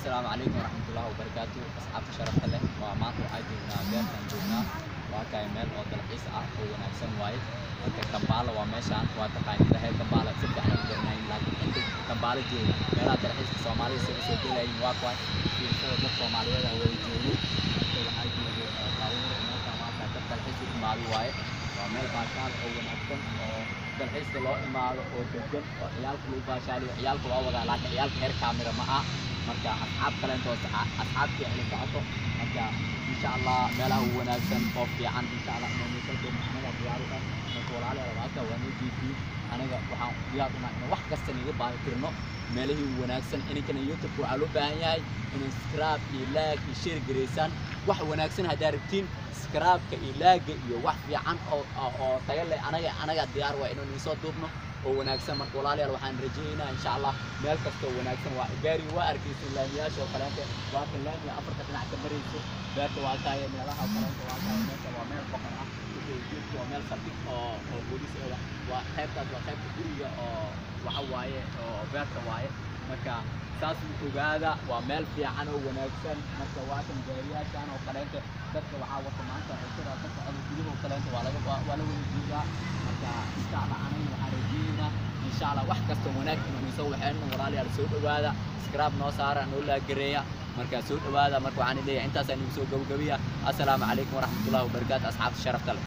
Asalaamu calaykum waraxmatullaahi wabarakaatu. Asxaabta sharafta leh, waa maanta waxaa joognaa beertaan joognaa. Waa kaay meel oo dalxiis ah oo wanaagsan waaye. Marka Kampala waa meeshaan, waa taqaanida reer Kampala si fiican u garanayin, laakiin inta Kampala jooga meelaha dalxiiska Soomaalida soo soo gelayeen waa kuwaay. Fiirsada, dad Soomaaliyeed ah wada joogo. Marka waxaa joogo baabuur meeshaan, waa kaay dad dalxiis u imaado waaye. Waa meel baashaal oo wanaagsan oo dalxiiska loo imaado oo degan oo ciyaalka lagu baashaaliyo. Ciyaalka waa wadaa, laakiin ciyaalka heer kaamira ma ah. Marka asxaab kaleento, asxaabtii ay la socoto. Marka insha Allah meelaha ugu wanaagsan oo fiican insha Allah inaan soo doono anaga diyaar u ah. Marka walaalayaal, waa waa noo jeediyey. Anaga waxaan diyaar u nahay inaan wax kasta niga baahi tirno meelihii ugu wanaagsan. Ininkana YouTube waxaa loo baahan yahay inay subscribe iyo like iyo share gareysaan. Wax wanaagsan haddaa rabtiin, subscribe-ka iyo like iyo wax fiican oo tayo leh, anaga diyaar waa inaan soo duubno oo wanaagsan. Marka walaalayaal, waxaan rajaynaynaa insha Allah meel kastoo wanaagsan waa gaari. Waa arkaysa laamiyaasha oo kaleente, waa kan laamiga afarta dhinac ka marayso beerta. Waa kaaye meelaha oo kaleente, waa kaaye meesha waa meel boqor ah. Wuxuu waa meel saldhig oo booliis ah. Waa qaybtaas, waa qaybta guriga oo waxa waaye oo beerta waaye. Marka saas u ogaada, waa meel fiican oo wanaagsan. Marka waa kan gaariyaashan oo kaleente, dadka waxaa wata maanta cuntada ka socda gudaha oo kaleente, waa laga waa la wada joogaa. Marka insha Allah anaga waxaan rajaynaynaa insha Allah wax kasta wanaag inaan soo waxeenno. Walaalayaal, soo dhawaada, subscribe noo saara, noo laagareeya. Marka soo dhawaada. Marka waxaan leeyahay intaasaan igu soo gabagabiya. Assalaamu calaykum waraxmatullaahi wabarakaatu, asxaabta sharafta leh.